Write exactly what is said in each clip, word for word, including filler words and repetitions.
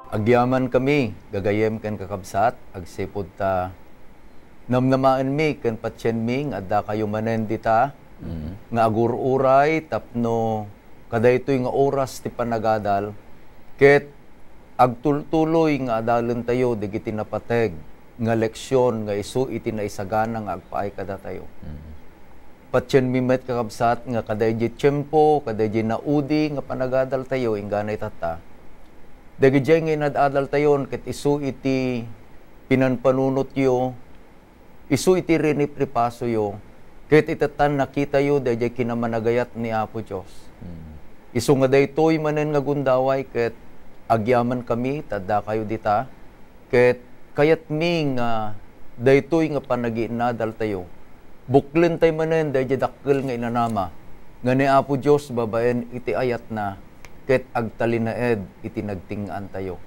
Agyamankami, gagayyem ken kakabsat, agsipud ta namnamaenmi ken patienmi nga addakayo manen dita, Mm. nga agur-uray tapno kadaytoy nga oras ti panagadal, ket agtultuloy nga adalentayo dagiti napateg nga leksion nga isu iti naisagana nga agpaay kadatayo. Mm. Patienmi met, kakabsat, nga kadaydi tiempo, kadaydi naudi nga panagadaltayo inggana itatta, dagidiay nga inad-adaltayon ket isu iti pinanpanunotyo, isu iti rinipripasoyo, ket itatta nakitayo daydiay kinamanagayat ni Apo Dios. Mm. Isu nga daytoy manen nga gundaway ket agyamankami ta addakayo dita, ket kayatmi nga daytoy nga panagiinnadaltayo, buklentay manen daydiay dakkel nga inanama nga ni Apo Dios babaen iti ayatna ket agtalinaed iti nagting-antayo.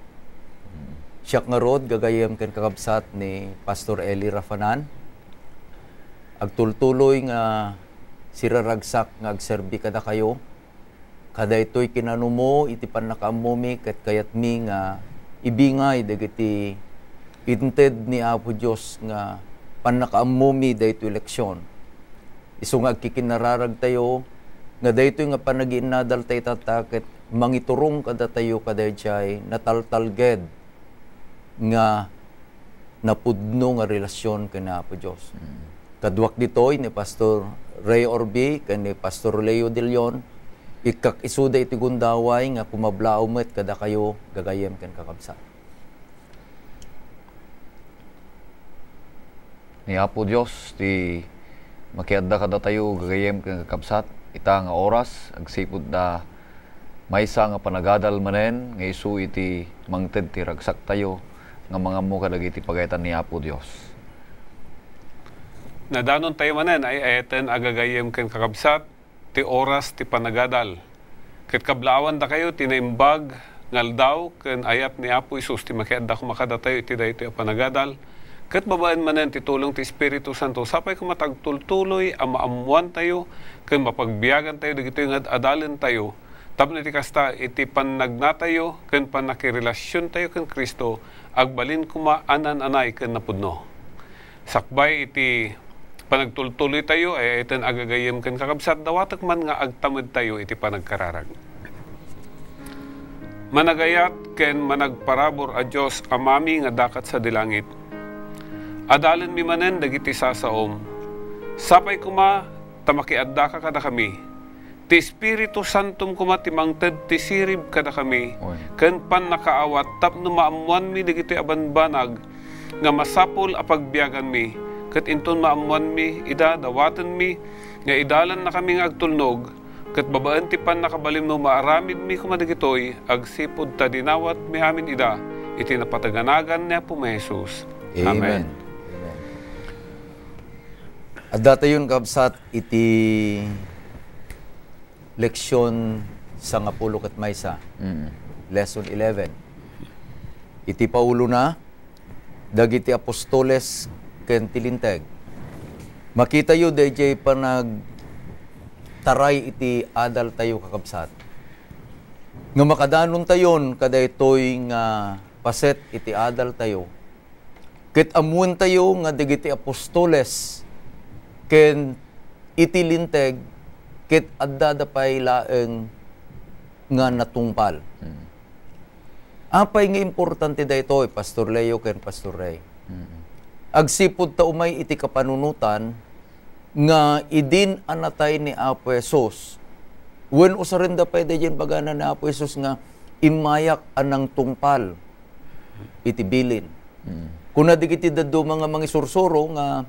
Siak ngarud, gagayyem ken kakabsat, ni Pastor Eli Rafanan, agtultuloy nga siraragsak nga agserbi kadakayo. Kadaytoy kinanumo iti pannakaammomi ket kayatmi nga ibingay dagiti inted ni Apo Dios nga pannakaammomi daytoy leksion. Isu nga agkikinnararagtayo nga daytoy nga panagiinnadaltayo itatta ket mangiturong kadatayo kadaydiay nataltalged nga napudno nga relasyon ken Apo Dios. Mm. Kaduak ditoy ni Pastor Ray Orbi ken ni Pastor Leo De Leon, ikkak isuda iti gundaway nga kumablaaw met kadakayo, gagayyem ken kakabsat. Ni Apo Dios ti makiadda kadatayo, gagayyem ken kakabsat, ita nga oras, agsipud ta maysa nga panagadal manen nga isu iti mangted ti ragsaktayo nga mangammo kadagiti pagayatan ni Apo Dios. Nadanontayo manen ay-ayaten a gagayyem ken kakabsat ti oras ti panagadal. Ket kablaawandakayo ti naimbag nga aldaw ken ayat ni Apo Jesus ti makiadda koma kadatayo iti daytoy a panagadal. Ket babaen manen ti tulong ti Espiritu Santo, sapay koma ta agtultuloy a maammoantayo ken mapagbiagantayo dagitoy nga ad-adalentayo tapno iti kasta, iti pannagnatayo ken pannakirelasiontayo ken Cristo, agbalin koma a naan-anay ken napudno. Sakbay iti panagtultuloytayo, ay-ayaten a gagayyem ken kakabsat, dawatek man nga agtamedtayo iti panagkararag. Managayat ken managparabur a Dios, Amami nga dakat sadi langit, adalenmi manen dagiti sasaom. Sapay koma ta makiaddaka kadakami. Ti Espiritu Santom koma ti mangted ti sirib kadakami, Oy. ken pannakaawat tapno maammoanmi dagitoy a banbanag nga masapul a pagbiaganmi, ket inton maammoanmi ida, dawatenmi nga idalannakami nga agtulnog, ket babaen ti pannakabalinmo, maaramidmi koma dagitoy agsipud ta dinawatmi amin ida iti napateg a nagan ni Apomi a Jesus. Amen. Amen. Amen. Addatayon, kabsat, iti leksion sangapulo ket maysa, Mm. lesson eleven. Iti paulona, dagiti apostoles ken ti Linteg. Makitayo daydiay panagtaray iti adaltayo, kakabsat, nga makadanontayon kadaytoy nga paset iti adaltayo. Ket ammoentayo nga dagiti apostoles ken iti Linteg ket addada pay laeng nga natungpal. Mm. Apay nga importante daytoy, Pastor Leo ken Pastor Ray? Mm. Agsipud ta umay iti kapanunotan nga idin a natay ni Apo Jesus, wen usarenda pay daydiay imbagana ni Apo Jesus nga, "Immayak a nangtungpal iti bilin." Mm. Kuna dagiti dadduma nga mangisursuro nga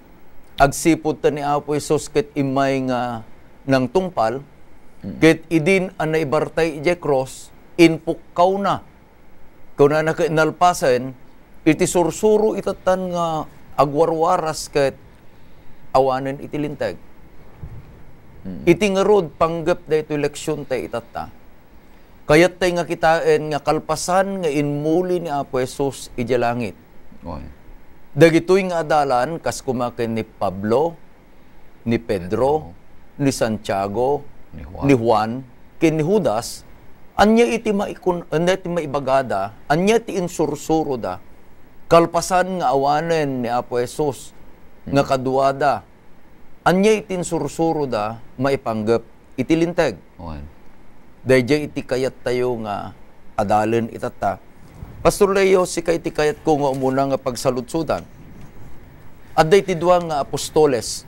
agsipud ta ni Apo Jesus ket immay nga nangtungpal, Mm. ket idin a naibartay idiay krus, impukkawna. Kunana ket nalpasen, iti sursuro itatta nga agwarwaras ket awanen iti Linteg. Mm. Iti ngarud, panggep daytoy leksiontayo itatta. Kayattayo nga kitaen nga kalpasan nga immuli ni Apo Jesus idiay langit. Oy. Dagitoy nga adalan, kas koma ken ni Pablo, ni Pedro, Pedro. ni Santiago, Ni Juan. ni Juan, ken ni Judas, Ania iti maikun-, ania iti maibagada? Ania ti insursuroda? Kalpasan nga awanen ni Apo Jesus nga kaduada, ania iti insursuroda maipanggep iti Linteg? Wen. Daydiay iti kayattayo nga adalen itatta. Pastor Leo, sika iti kayatko nga umuna nga pagsaludsodan. Adda iti dua nga apostoles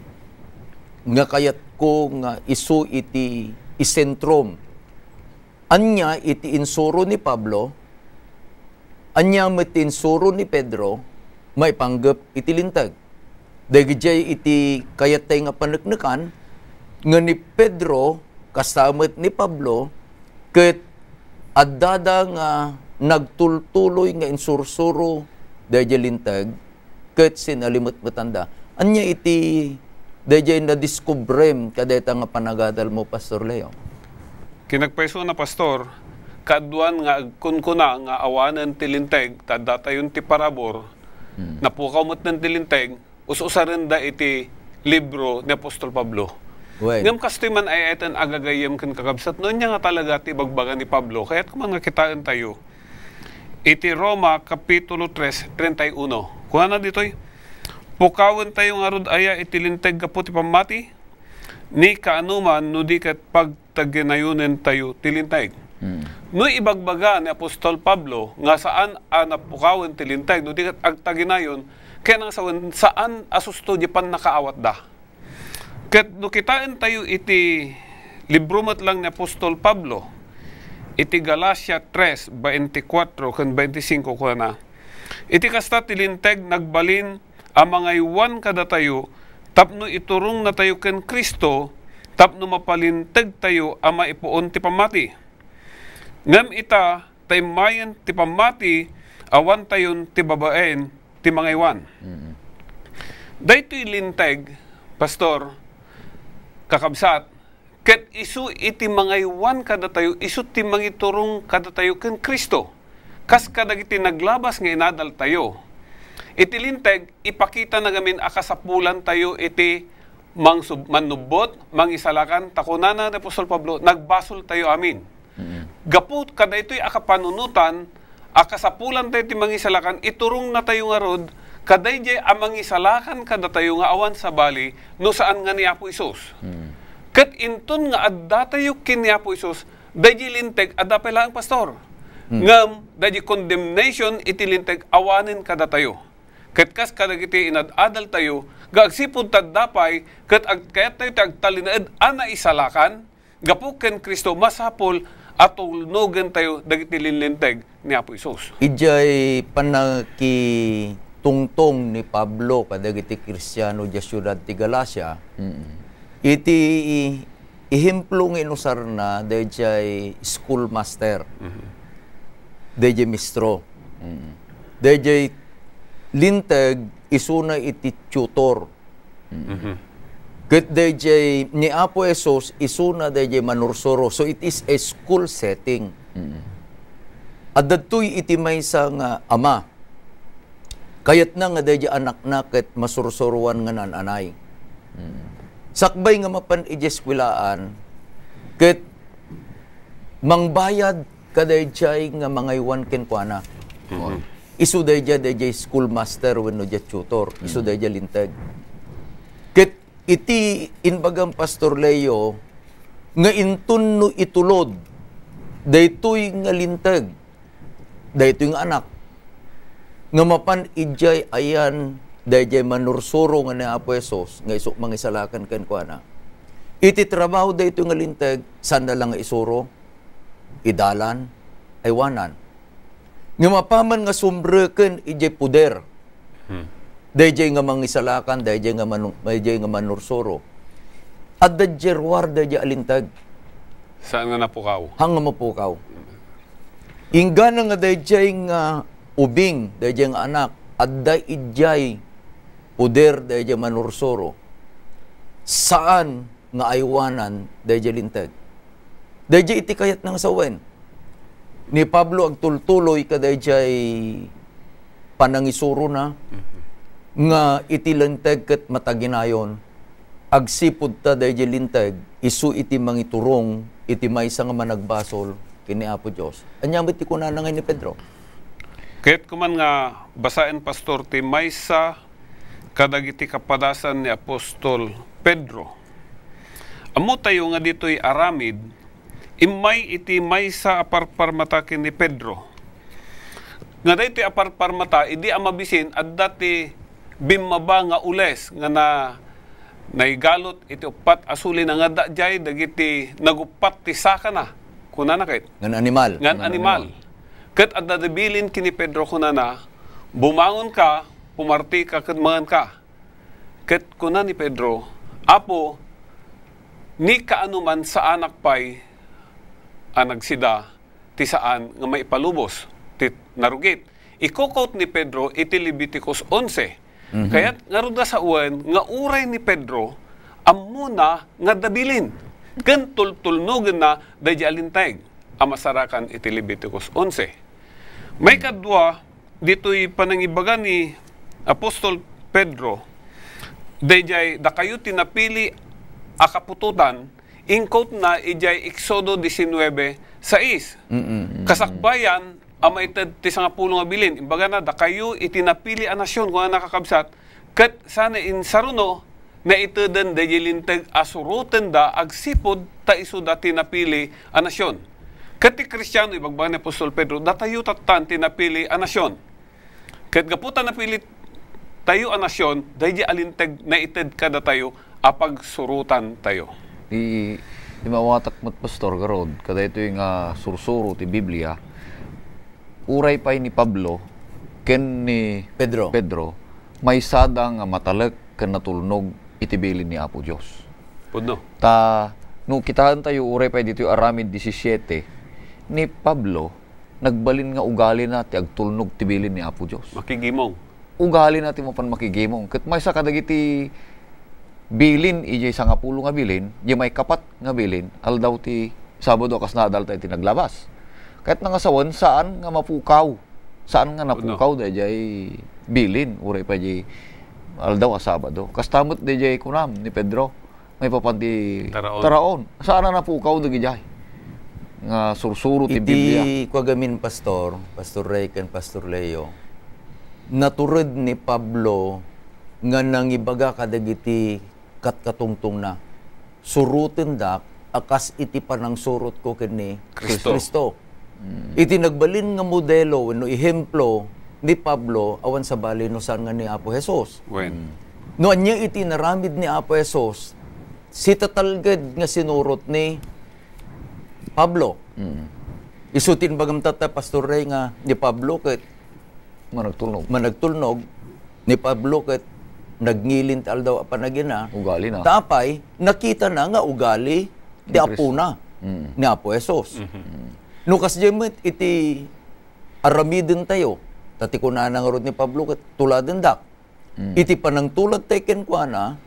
nga kayatko nga isu iti isentrum. Ania iti insuro ni Pablo? Ania met ti insuro ni Pedro maipanggep iti Linteg? Dagijay iti kayattay nga paneknekan nga ni Pedro, kasta met ni Pablo, ket addada nga nagtultuloy nga insursuro daydiay Linteg, ket sinalimetmetanda. Ania iti daydiay nadiskubrem kadayta nga panagadalmo, Pastor Leo? Kinagpaysona, Pastor, kaaduan nga agkunkuna nga awanen ti Linteg, ta addatayon ti parabur, Hmm. napukaw metten ti Linteg, us-usarenda iti libro ni Apostol Pablo. Wen. Ngem kastoy man ay-ayaten a gagayyem ken kakabsat, no ania nga talaga ti ibagbaga ni Pablo, kayatko man nga kitaentayo. Iti Roma, Kapitulo tres, treinta y uno. Kunana ditoy, "Pukawentayo ngarud aya iti Linteg gapu ti pammati? Ni kaanoman no di ket pagtaginayonentayo ti Linteg." Mm. No ibagbaga ni Apostol Pablo nga saan a napukawen ti Linteg no di ket agtaginayon, kaya nang sawen, saan a susto di pannakaawatda. Ket no kitaentayo iti libro met lang ni Apostol Pablo, iti Galacia tres, veinticuatro ken veinticinco, kunana, "Iti kasta, ti Linteg nagbalin a mangaywan kadatayo tapno iturongnatayo ken Cristo, tapno mapalintegtayo a maipuon ti pammati. Ngem ita, ta immayen ti pammati, awantayon ti babaen ti mangaywan." Mm. Daytoy Linteg, Pastor, kakabsat, ket isu iti mangaywan kadatayo, isu ti mangiturong kadatayo ken Cristo. Kas kadagiti naglabas nga inadaltayo, iti Linteg, ipakitana ngamin a kasapulantayo iti mangsub-, mannubbot, mangisalakan, ta kunana ni Apostol Pablo, nagbasoltayo amin. Mm. Gapu kadaytoy a kapanunotan, a kasapulantayo ti mangisalakan, iturongnatayo ngarud kadaydiay a mangisalakan kadatayo nga awan sabali no saan nga ni Apo Jesus. Mm. Ket inton nga addatayo ken ni Apo Jesus, daydiay Linteg, adda pay laeng, Pastor. Mm. Ngem, daydiay condemnation iti Linteg awanen kadatayo. Ket kas kadagiti inad-adaltayo, nga agsipud ta adda pay, ket ag-, kayattayo ti agtalinaed a naisalakan, gapu ken Cristo, masapul a tulnogentayo dagiti linlinteg ni Apo Jesus. Idiay pannakitungtong ni Pablo kadagiti Kristiano diay siudad ti Galacia, Mm. iti ehemplo nga inusarna, daydiay schoolmaster, Mhm. daydiay mistro, Mm. daydiay linteg, isuna iti tutor. Mhm. Ket daydiay ni Apo Jesus, isuna daydiay manursuro. So, it is a school setting. Mm. Adda daytoy iti maysa nga ama. Kayatna nga daydiay anakna ket masursuroan nga naan-anay. Mm. Sakbay nga mapan idiay eskuelaan, ket mangbayad kadaydiay nga mangaywan kenkuana. Mhm. Isu daydiay, daydiay schoolmaster wenno diay tutor. Isu Mhm. daydiay linteg. Ket iti imbagam, Pastor Leo, nga inton no itulod daytoy nga linteg, daytoy nga anak, nga mapan idiay ayan daydiay manursuro nga ni Apo Jesus, nga isu mangisalakan kenkuana. Iti trabaho daytoy nga linteg, saanna la nga isuro, idalan, aywanan. Ngem apaman nga sumreken idiay poder, Hmm. daydiay nga mangisalakan, daydiay nga manu-, daydiay nga manursuro, adda diay ruar daydiay a linteg. Saan nga napukaw? Haan nga mapukaw. Inggana nga daydiay nga ubing, daydiay nga anak, adda idiay poder daydiay manursuro. Saan nga aywanan daydiay linteg. Daydiay iti kayatna nga sawen. Ni Pablo agtultuloy kadaydiay panangisurona Mhm. nga iti linteg ket mataginayon, agsipud ta daydiay linteg, isu iti mangiturong iti maysa nga managbasol ken ni Apo Dios. Ania met ti kunana ngay ni Pedro? Ket kuman nga basaen, Pastor, ti maysa kadagiti kapadasan ni apostol Pedro. Ammotayo nga ditoy aramid, immay iti maysa a parparmata ken ni Pedro. Nga daytoy a parparmata, idi a mabisin, adda ti bimmaba nga ules nga na, naigalot iti uppat a sulina nga adda diay dagiti naguppat ti sakana. Kunana ket? Ngan animal. Ngan Ngan animal. animal. Ket adda diay bilin ken ni Pedro, kunana, "Bumangonka, pumartika ket manganka." Ket kuna ni Pedro, "Apo, ni kaano man saanak pay a nagsida ti saan nga maipalubos ti narugit." Ikukot ni Pedro iti Leviticus onse. Mhm. Kayat ngarud a sawen nga uray ni Pedro, ammona nga adda bilin, ken tultulnogenna daydiay a linteg a masarakan iti Leviticus onse. Maikadua, ditoy panangibaga ni Apostol Pedro, daydiay dakayo ti napili a kaputotan, inkutna idiay Exodo diecinueve sais. Mm, mm, mm. Kasakbayan a maited ti sangapulo nga bilin. Imbagana, dakayo iti napili a nasion, kunana, kakabsat, ket sana insaruno, naiteden daydiay linteg a surotenda agsipud ta isuda ti napili a nasion. Ket ti Kristiano, ibagbaga ni Apostol Pedro, datayo tattan ti napili a nasion. Ket gapu ta napili tayo a nasion, daydiay a linteg naited kadatayo a pagsurotan tayo. Ti, ti mawatak met, Pastor, garud, kadaytoy nga sursuro ti Biblia, uray pay ni Pablo ken ni Pedro. Pedro, maysada nga matalek ken natulnog iti bilin ni Apo Dios. Pudno. Ta, no kitaentayo, uray pay ditoy aramid disisiete, ni Pablo, nagbalin nga ugalina ti agtulnog ti bilin ni Apo Dios. Makigimong. Ugalina ti mapan makigimong. Ket maysa kadagiti bilin, idiay sangapulo nga bilin, idiay maikapat nga bilin, aldaw ti Sabado a kas naadalta iti naglabas. Ket nangasawen, saan nga mapukaw. Saan nga Pudno. napukaw daydiay bilin, uray pay diay aldaw a Sabado. Kasta met daydiay kunam ni Pedro, maipapan ti Taraon. Taraon. Saan a napukaw dagidiay nga sursuro ti Iti Biblia. Kuagamin, Pastor, Pastor Ray ken Pastor Leo, natured ni Pablo nga nangibaga kadagiti katkatungtongna, "Surotendak a kas iti panangsurotko ken ni Cristo." Cristo. Mm. Iti nagbalin nga modelo wenno ehemplo ni Pablo, awan sabali no saan nga ni Apo Jesus. Wen. Mm. No ania iti inaramid ni Apo Jesus, sitatalged nga sinurot ni Pablo. Mm. Isu ti imbagamta ta, Pastor Ray, nga ni Pablo ket Managtulnog. Managtulnog, ni Pablo ket nagngilin ti aldaw a panagina. Ugalina. Ta apay, nakitana nga ugali ti Ni Cristo. Apona, Mm. ni Apo Jesus. Mhm. No kasdiay met iti aramidentayo, ta ti kunana ngarud ni Pablo ket, "Tuladendak." Mm. Iti panangtulad tayo kenkuana,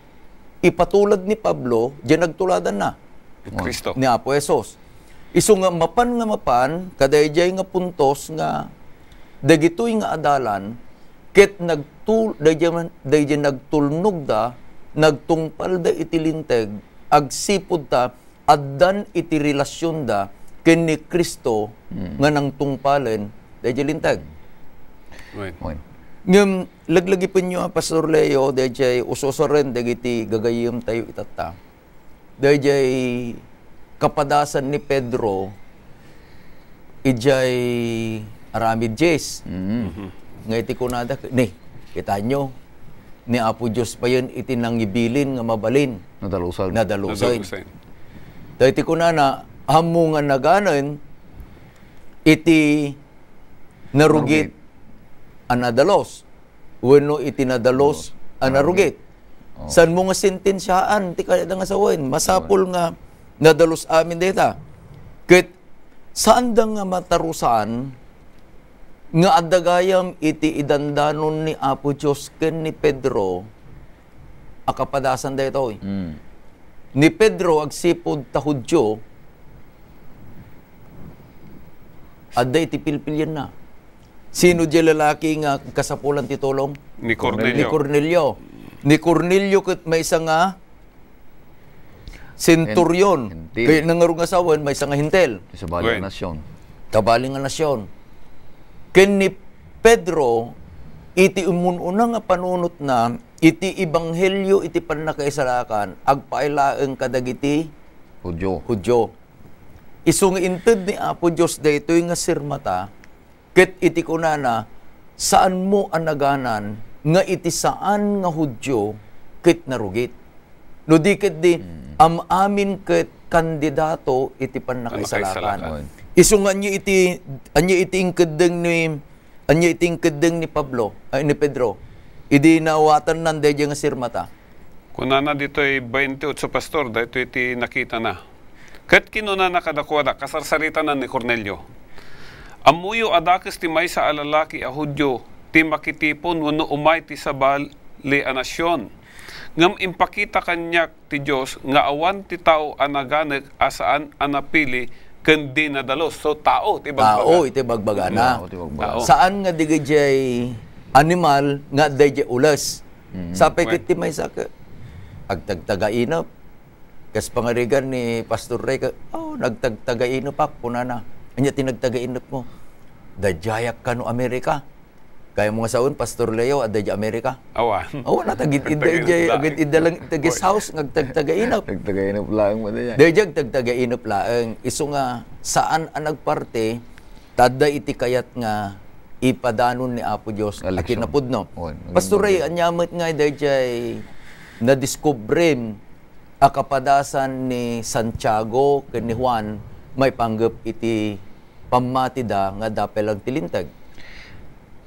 ipatulad ni Pablo, diay nagtuladanna. Ni Cristo. Ni Apo Jesus. Isu nga mapan nga mapan, kadaydiay nga puntos nga dagitoy nga adalan, ket nagtul-, daydiay man, daydiay nagtulnogda, nagtungpalda iti linteg, agsipud ta addan iti relasionda ken ni Cristo Mm. nga nangtungpalen daydiay linteg. Amen. Amen. Ngem laglagipenyo a, Pastor Leo, daydiay ususaren dagiti gagayyemtayo itatta. Daydiay kapadasan ni Pedro idiay aramid dies. Mm. Mhm. Nga iti kunada, ni, kitaenyo, ni Apo Dios payen iti nangibilin nga mabalin. Nadalusen. Nadalusen. Nadalusen. Daytoy kunana, ammo nga naganen iti narugit Narugit. a nadalus, wenno iti nadalus a narugit. Narugit. Oh. Saanmo nga sentensiaan ti kayatda nga sawen? Masapul nga nadalus amin dayta. Ket saanda nga matarusan nga adda gayam iti idandanon ni Apo Dios ken ni Pedro a kapadasan daytoy. Mm. Ni Pedro agsipud ta Judio, adda iti pilpilienna. Sino diay lalaki nga kasapulan ti tulong? Ni Cornelio. Ni Cornelio. Ni Cornelio ket maysa nga Senturyon. Hen-, Hentil. Kay nangarog nga sawen, maysa nga Hentil. Sabali a Right. nasyon. Sabali nga nasyon. Ken ni Pedro, iti umun-una nga panunotna, iti ebanghelio iti pannakaisalakan, agpaay laeng kadagiti Judio. Judio. Isu nga inted ni Apo Dios daytoy nga sirmata, ket iti kunana, saanmo a naganan nga iti saan nga Judio ket narugit. No di ketdi, Mm. am-amin ket kandidato iti pannakaisalakan. Pannakaisalakan. Isu nga ania iti, ania iti inkeddeng ni, ania iti inkeddeng ni Pablo, ay, ni Pedro. Idi naawatannan daydiay nga sirmata. Kunana ditoy twenty-eight, Pastor, daytoy ti nakitana. Ket kinunana kadakuada, kasarsaritana ni Cornelio, "Ammoyo a dakes ti maysa a lalaki a Judio ti makitipon wenno umay ti sabali a nasion. Ngem impakita kaniak ti Dios nga awan ti tao a naganek a saan a napili ken di nadalus." So, tao ti Tao bagbagana. iti bagbagana. Tao ti bagbagana. Tao. Saan nga dagijay animal nga adda idiay ules. Mhm. Sapay Wen. ket ti maysa ka, agtagtagainep. Kas pangarigan ni Pastor Ray ka, "Oh, nagtagtagainep ak," kunana. "Ania ti nagtagainep mo?" "Daydiayak kano Amerika." Kayatmo nga sawen, Pastor Leo, adda idiay Amerika? Awan. Awan, agid-idda Nagtagainep idiay, laeng. agid-idda lang iti guest Oy. house, nga agtagtagainep. Nagtagainep laeng mo diay. Daydiay agtagtagainep laeng. Isu nga, saan a nagparte, ta adda iti kayat nga ipadanon ni Apo Dios Nga a leksyon. kinapudno. Oy, Pastor Ray, naging ania met nga daydiay nadiskubrem a kapadasan ni Santiago ken ni Juan maipanggep iti pammatida nga adda pay laeng ti linteg?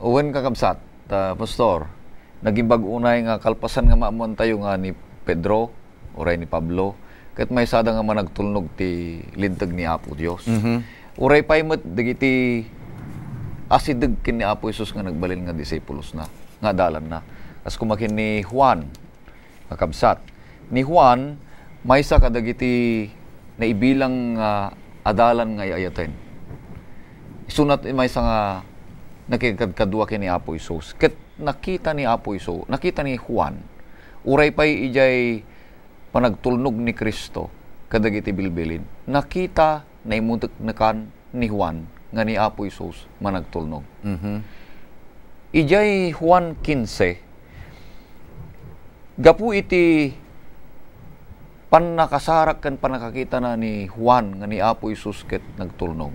Wen, kakabsat, ah, Pastor, nagimbag unay nga kalpasan nga maammoantayo nga ni Pedro, uray ni Pablo, ket maysada nga managtulnog ti linteg ni Apo Dios. Mhm. Uray pay met dagiti asideg ken ni Apo Jesus nga nagbalin nga disipulosna, nga adalanna. Kas koma ken ni Juan, kakabsat. Ni Juan, maysa kadagiti naibilang nga adalan nga ay-ayaten. Isuna ti maysa nga nakikadkadua ken ni Apo Jesus. Ket nakita ni Apo Jesu-, nakita ni Juan, uray pay idiay panagtulnog ni Cristo kadagiti bilbilin, nakita, naimuteknekan ni Juan nga ni Apo Jesus managtulnog. Mhm. Idiay Juan quince, gapu iti pannakasarak ken pannakakitana ni Juan nga ni Apo Jesus ket nagtulnog,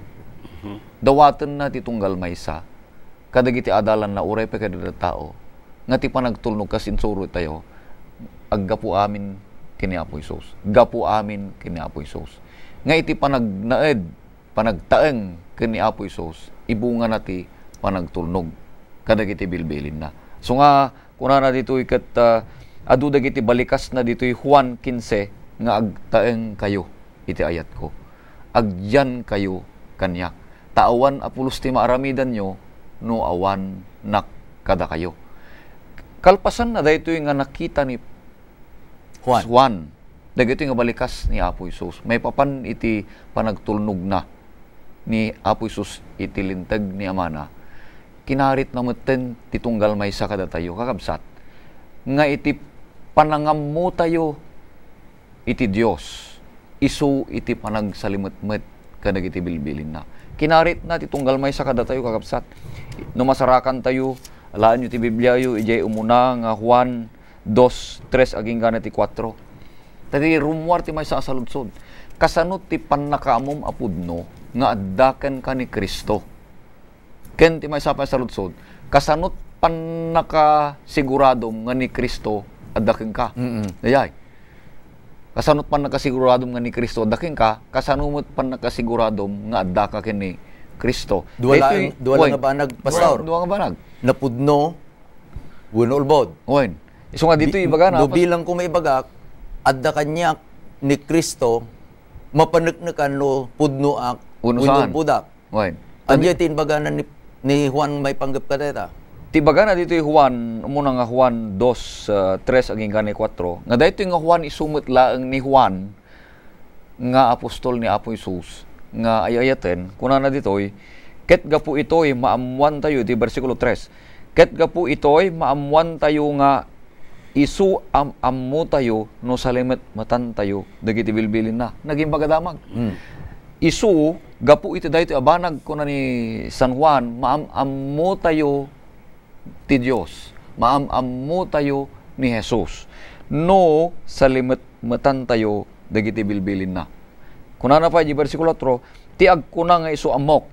Mhm. dawatenna ti tunggal maysa kadagiti adalanna, uray pay kadagiti tao, nga ti panagtulnog kas insurotayo, aggapu amin ken ni Apo Jesus. Gapu amin ken ni Apo Jesus. Nga iti panagnaed, panagtaeng ken ni Apo Jesus, ibungana ti panagtulnog kadagiti bilbilinna. So nga, kunana ditoy ket, ah, adu dagiti balikasna ditoy Juan quince nga, "Agtaengkayo iti ayatko. Agyankayo kaniak. Ta awan a pulos ti maaramidanyo no awannak kadakayo." Kalpasanna daytoy nga nakita ni Juan. Juan, dagitoy nga balikas ni Apo Jesus, maipapan iti panagtulnogna ni Apo Jesus iti linteg ni Amana, kinaritna metten ti tunggal maysa kadatayo, kakabsat, nga iti panangammotayo iti Dios, isu iti panagsalimetmet kadagiti bilbilinna. Kinaritna ti tunggal maysa kadatayo, kakabsat. No masarakantayo, alaenyo ti Bibliayo, idiay umuna nga Juan dos, tres agingga ti kuatro. Ta di rummuar ti maysa a saludsod. Kasano ti pannakaammom a pudno nga adda kenka ni Cristo? Ken ti maysa pay a saludsod, kasano ti pannakasiguradom nga ni Cristo adda kenka? Mm-mm. Dayay. Kasano ti pannakasiguradom nga ni Cristo adda kenka? Kasano met pannakasiguradom nga addaka ken ni Cristo? Dua Daytoy, laeng, dua laeng wen. nga banag, Pastor. Dua, dua nga banag. Napudno, wenno ulbod. Wen. Isu nga ditoy Bi-, ibagana, no pas- bilang ko maibagak, adda kaniak ni Cristo, mapaneknekan no pudnoak, Wenno wenno saan? ulbodak. Wen. Ania ti imbagana ni, ni Juan maipanggep kadayta? Ti ibagana ditoy Juan, umuna nga Juan dos, ah, tres agingga kuatro, nga daytoy nga Juan isu met laeng ni Juan nga apostol ni Apo Jesus nga ay-ayaten, kunana ditoy, ket gapu itoy maammoantayo, ti bersikulo tres, ket gapu itoy maammoantayo nga isu am-ammotayo no salimetmetantayo dagiti bilbilinna. Nagimbaga damag. Mm. Isu, gapu iti daytoy a banag, kuna ni San Juan, maam-ammotayo ti Dios. Maam-ammotayo ni Jesus no salimetmetantayo dagiti bilbilinna. Kunana pay di bersikulo kuatro, "Ti agkuna nga isu ammok,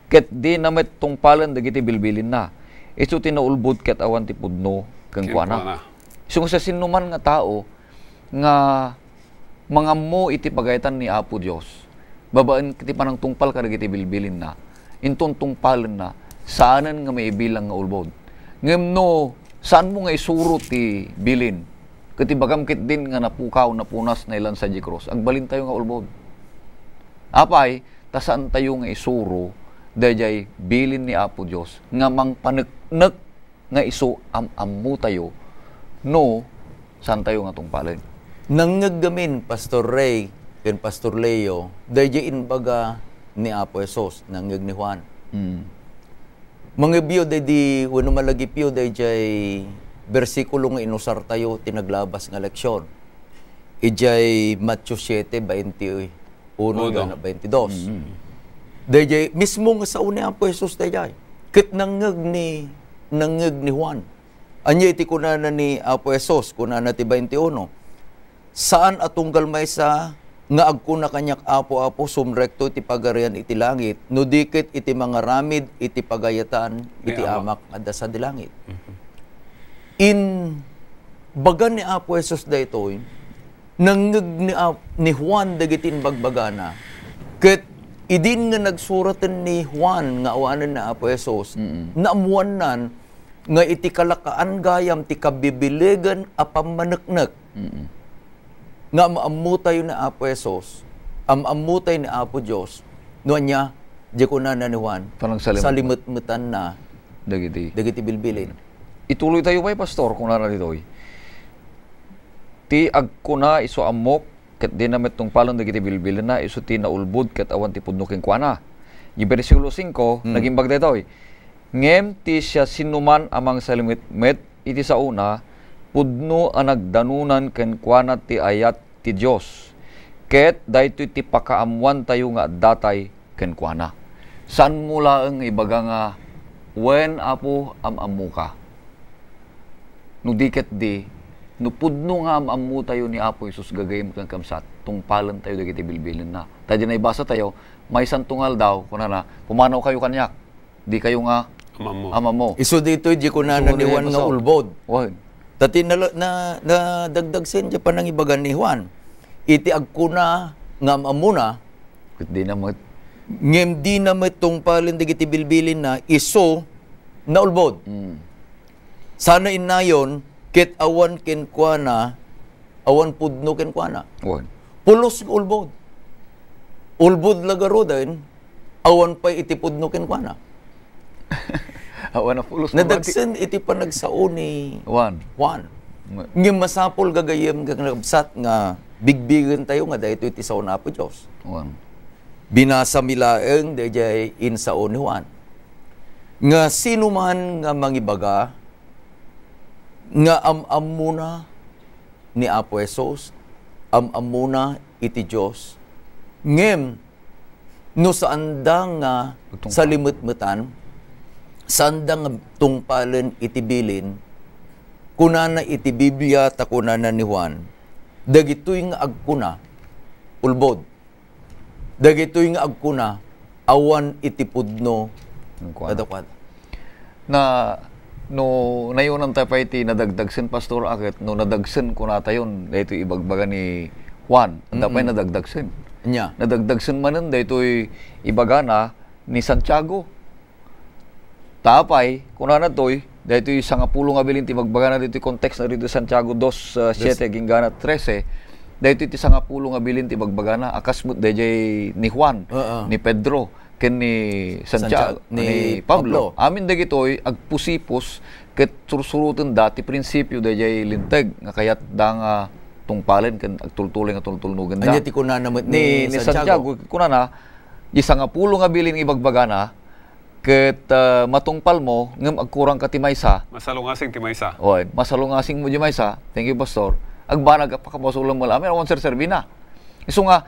ket dina met tungpalen dagiti bilbilinna, isu ti naulbod ket awan ti pudno kenkuana." Kenkuana. Isu nga siasinoman nga tao nga mangammo iti pagayatan ni Apo Dios, babaen iti panangtungpal kadagiti bilbilinna, inton tungpalenna, saanen nga maibilang nga ulbod. Ngem no saanmo nga isuro ti bilin, ket ibagam ketdin nga napukaw, napunas, nailan sadiay krus, agbalintayo nga ulbod. Apay, ta saantayo nga isuro daydiay bilin ni Apo Dios nga mangpaneknek nga isu am-ammotayo no saantayo nga tungpalen. Nangngeg gamin, Pastor Ray ken Pastor Leo, daydiay imbaga ni Apo Jesus, nangngeg ni Juan. Mm. Mangibyo daydi, wenno malagipyo daydiay bersikulo nga inusartayo ti naglabas nga leksion. Idiay Mateo siete, bainti uno, Uno. Hanggang bainti dos. Mm. Daydiay mismo nga sao ni Apo Jesus daydiay. Ket nangngeg ni, nangngeg ni Juan. Ania iti kunana ni Apo Jesus? Kunana ti bainti uno, "Saan a tunggal maysa nga agkuna kaniak, 'Apo, Apo,' sumrekto iti Pagarian iti langit, no di ket iti mangaramid iti pagayatan iti Amak nga adda sadi langit." Mhm. Imbaga ni Apo Jesus daytoy, nangngeg ni Ap-, ni Juan dagiti imbagbagana. Ket idin nga nagsuraten ni Juan nga awanen ni Apo Jesus, Mm. naammoannan nga iti kalakaan gayam ti kabibilegen a pammaneknek Mm. nga am-ammotayo ni Apo Jesus, am-ammotay ni Apo Dios, no ania, di kunana ni Juan, Panagsalim-, salimetmetanna dagiti. dagiti bilbilin. Ituloytayo pay, Pastor, kunana ditoy. Ti agkuna isu ammok, ket dina met tungpalen dagiti bilbilenna, isu ti naulbod ket awan ti pudno kenkuana. Di bersikulo singko, Hmm. nagimbag daytoy, "Ngem ti siasinoman a mangsalimetmet iti saona, pudno a nagdanunan kenkuana ti ayat ti Dios, ket daytoy ti pakaammoantayo nga addatay kenkuana." Saanmo laeng nga ibaga nga, "Wen, Apo, am-ammoka." No di ket di, no pudno nga am-ammotayo ni Apo Jesus gagayyem ken kabsat, tungpalentayo dagiti bilbilenna. Ta di naibasatayo, "Maysanto nga aldaw," kunana, "pumanawkayo kaniak." Dikayo nga Am-ammo. Am-ammo. Isu ditoy, di kunana ni Juan nga ulbod. Wen. Ta ti nala-, na, nadagdagsen ti panangibaga ni Juan. Iti agkuna nga am-ammona, Ket dina met. Ngem dina met tungpalen dagiti bilbilinna, isu naulbod. Mm. Sana innayon, ket awan kenkuana, awan pudno kenkuana. Wen. Pulos nga ulbod. Ulbod la garuden, awan pay iti pudno kenkuana. Awan a pulos nga bati. Nadagsen iti panagsao ni Juan. Juan. Ma- Ngem masapul gagayyem nga kabsat nga bigbigentayo nga daytoy ti sao ni Apo Dios. Wen. Binasami laeng daydiay insao ni Juan. Nga sino man nga mangibaga nga am-ammona ni Apo Jesus, am-ammona iti Dios, ngem no saanda nga Pagtungpal. salimetmetan, saanda nga tungpalen iti bilin, kunana iti Biblia ta kunana ni Juan, dagitoy nga agkuna, ulbod. Dagitoy nga agkuna, awan iti pudno Kenkuana. kadakuada. Na, no, nayonantayo pay ti nadagdagsen, Pastor, a ket no nadagsen kunatayon, daytoy ibagbaga ni Juan, adda pay Mm-mm. nadagdagsen. Ania? Nadagdagsen manen daytoy ibagana ni Santiago. Ta apay, kunana toy, daytoy sangapulo nga bilin ti bagbagana ditoy context na ditoy Santiago dos, uh, siete, Dos. agingga trese. Daytoy ti sangapulo nga bilin ti bagbagana, a kas met daydiay ni Juan, Oo. ni Pedro, ken ni Santiago, Santiago, ni ni Pablo. Pablo. Amin dagitoy agpusipos ket sursurotenda ti prinsipio daydiay linteg nga kayatda nga tungpalen ken agtultuloy nga tultulnogenda. Ania ti kunana met ni, ni Santiago? Santiago, kunana, di sangapulo nga bilin nga ibagbagana, ket, ah, matungpalmo, ngem agkurangka ti maysa. Masalungasing ti maysa. Oy, masalungasingmo ti maysa. Thank you, Pastor. Agbanag a pakabasolem met laeng, awan serserbina. Isu nga,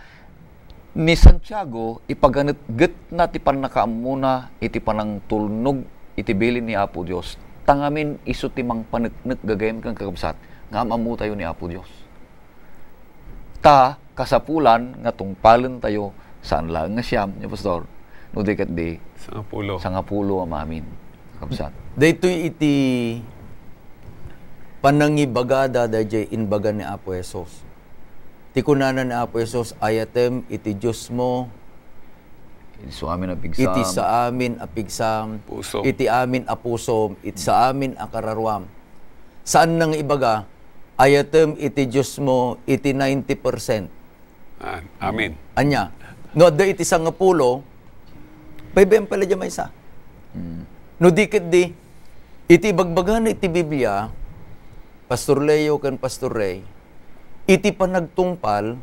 ni Santiago, ipaganetgetna ti pannakaammona iti panangtulnog iti bilin ni Apo Dios. Ta ngamin isu ti mangpaneknek gagayyem ken kakabsat, nga am-ammotayo ni Apo Dios. Ta kasapulan nga tungpalentayo, saan laeng nga siam, nia, Pastor? No di ket di Sangapulo. Sangapulo a maamin, kakabsat. Daytoy iti panangibagada daydiay imbaga ni Apo Jesus. Ti kunana ni Apo Jesus, "Ayatem iti Diosmo Iti sa amin a pigsam. Iti sa amin a pigsam, Pusom. Iti amin a pusom, iti sa amin a kararuam." Saan na nga ibaga, "Ayatem iti Diosmo iti ninety percent." Ah, amin. Ania, no adda iti sangapulo, paybayan pay la diay maysa. Hmm. No di ket di, iti ibagbagana iti Biblia, Pastor Leo ken Pastor Ray, iti panagtungpal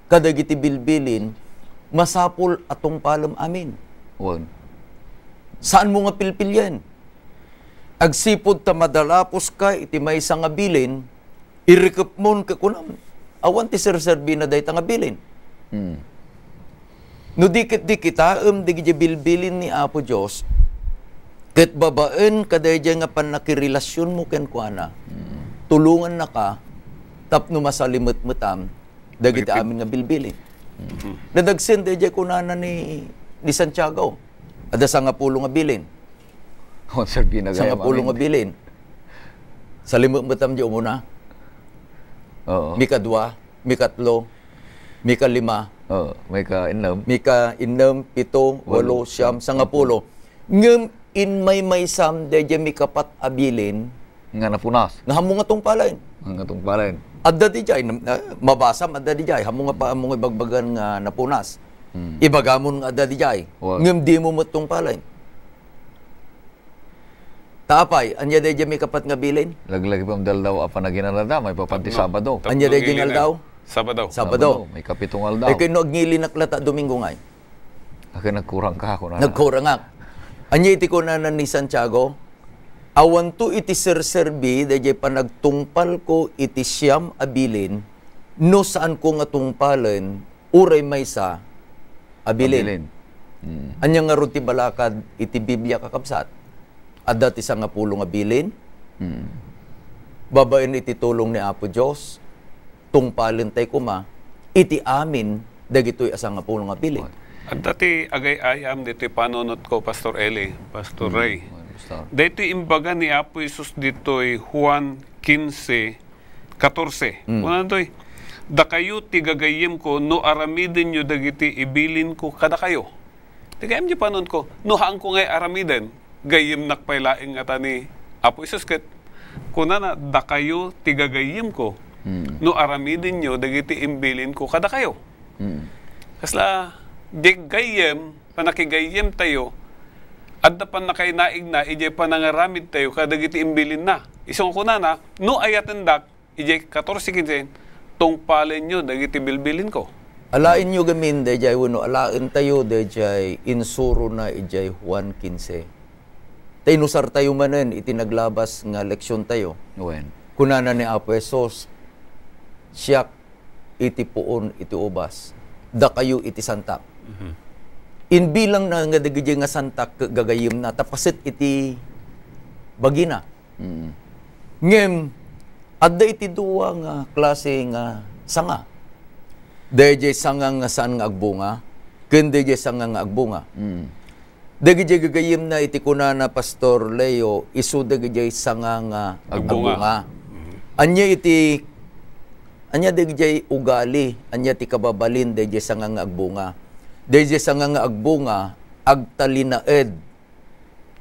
kadagiti bilbilin, masapul a tungpalem amin. Wen. Saanmo nga pilpilien. Agsipud ta madalapuska iti maysa nga bilin, irikepmon ket kunam, "Awan ti serserbina dayta nga bilin." Hmm. No di ket di kitaem dagiti bilbilin ni Apo Dios, ket babaen kadaydiay nga pannakirelasionmo kenkuana, Mm. tulongannaka tapno masalimetmetam dagiti Perfect. amin nga bilbilin. Mm. Nadagsen daydiay kunana ni, ni Santiago, adda sangapulo nga bilin. Oh, sir, ginagayam Sangapulo nga amin. bilin. Salimetmetam di umuna. Oo. Mikadua, mikatlo, mikalima. Oo, mika-innem. Mika-innem, pito, walo, Walo. siyam, sangapulo. Ngem inmaymaysam daydiay mikapat a bilin Nga napunas. nga ammo nga tungpalen. Nga tungpalen. Adda didiay, nam-, ah, mabasam adda didiay, ammo nga pa-, ammo nga ibagbagan nga napunas. Hmm. Ibagamon nga adda didiay. Wa- Ngem dimo met tungpalen. Ta apay, ania daydiay mikapat nga bilin? Laglagipen ti aldaw a panaginana, maipapan ti Sabado. Ania daydiay nga aldaw? Sabado. Sabado. Sabado, maikapito nga aldaw. Ay, ken no agngilinak latta Domingo ngay? Akin nagkurangka, kunana. Nagkurangak. Ania iti kunana ni Santiago? Awanto iti serserbi daydiay panagtungpalko iti siam a bilin, no saanko nga tungpalen uray maysa a bilin. A bilin. Mm. Ania ngarud ti balakad iti Biblia, kakabsat? Adda ti sangapulo nga bilin. Mm. Babaen iti tulong ni Apo Dios, tungpalentay koma iti amin dagitoy a sangapulo nga bilin. Adda ti agay-ayam ditoy panunotko, Pastor Eli, Pastor Mm. Ray. Pastor. Daytoy imbaga ni Apo Jesus ditoy Juan quince, catorce. Mm. Kunana toy, "Dakayo ti gagayyemko no aramidenyo dagiti ibilinko kadakayo." Ti gayam ti panunotko, no haanko ngay aramiden, gayyemnak pay laeng ngata ni Apo Jesus ket kunana, "Dakayo ti gagayyemko, Mm. no aramidenyo dagiti imbilinko kadakayo." Mm. Kasla, di gayyem, panakigayyemtayo, adda pannakainaigna idiay panangaramidtayo kadagiti imbilinna. Isu nga kunana, "No ayatendak, idiay catorce quince, tungpalenyo dagiti bilbilinko." Alaenyo gamin daydiay wenno alaentayo daydiay insurona idiay Juan quince. Ta inusartayo manen iti naglabas nga leksiontayo. Wen. Kunana ni Apo Jesus, "Siak iti puon iti ubas, dakayo iti santak." Mhm. Imbilangna nga dagiti nga santak ket gagayyemna, ta paset iti bagina. Mm. Ngem, adda iti dua nga klase nga sanga. Daydiay sanga nga saan nga agbunga, ken daydiay sanga nga agbunga. Mm. Dagiti gagayyemna iti kunana Pastor Leo, isu dagiti sanga nga Agbunga. agbunga. Mhm. Ania iti, ania dagiti ugali, ania ti kababalin dagiti sanga nga agbunga? Dagiti sanga nga agbunga, agtalinaed,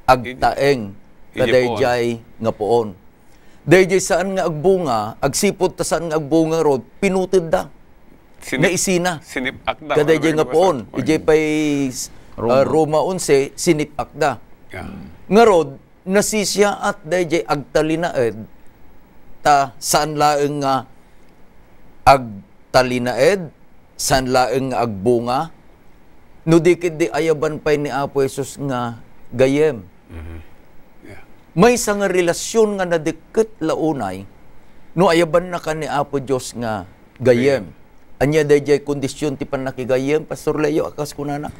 agtaeng, Idi-, idi kadaydiay nga puon. Daydiay saan nga agbunga, agsipud ta saan nga agbunga rod, pinutedda. Sinip-, Naisina. sinip-akda. Kadaydiay Ano nga ba puon, yun? Idiay pay, Roma. ah, Roma onse, sinip-akda. Yeah. Ngarud, nasisiaat daydiay agtalinaed, ta saan laeng nga agtalinaed, saan laeng nga agbunga, no di ket di ayaban pay ni Apo Jesus nga gayyem. Mhm. Yeah. Maysa nga relasyon nga nadikket la unay no ayabannaka ni Apo Dios nga gayyem. Ania daydiay kondisyon ti pannakigayyem, Pastor Leo, a kas kunana?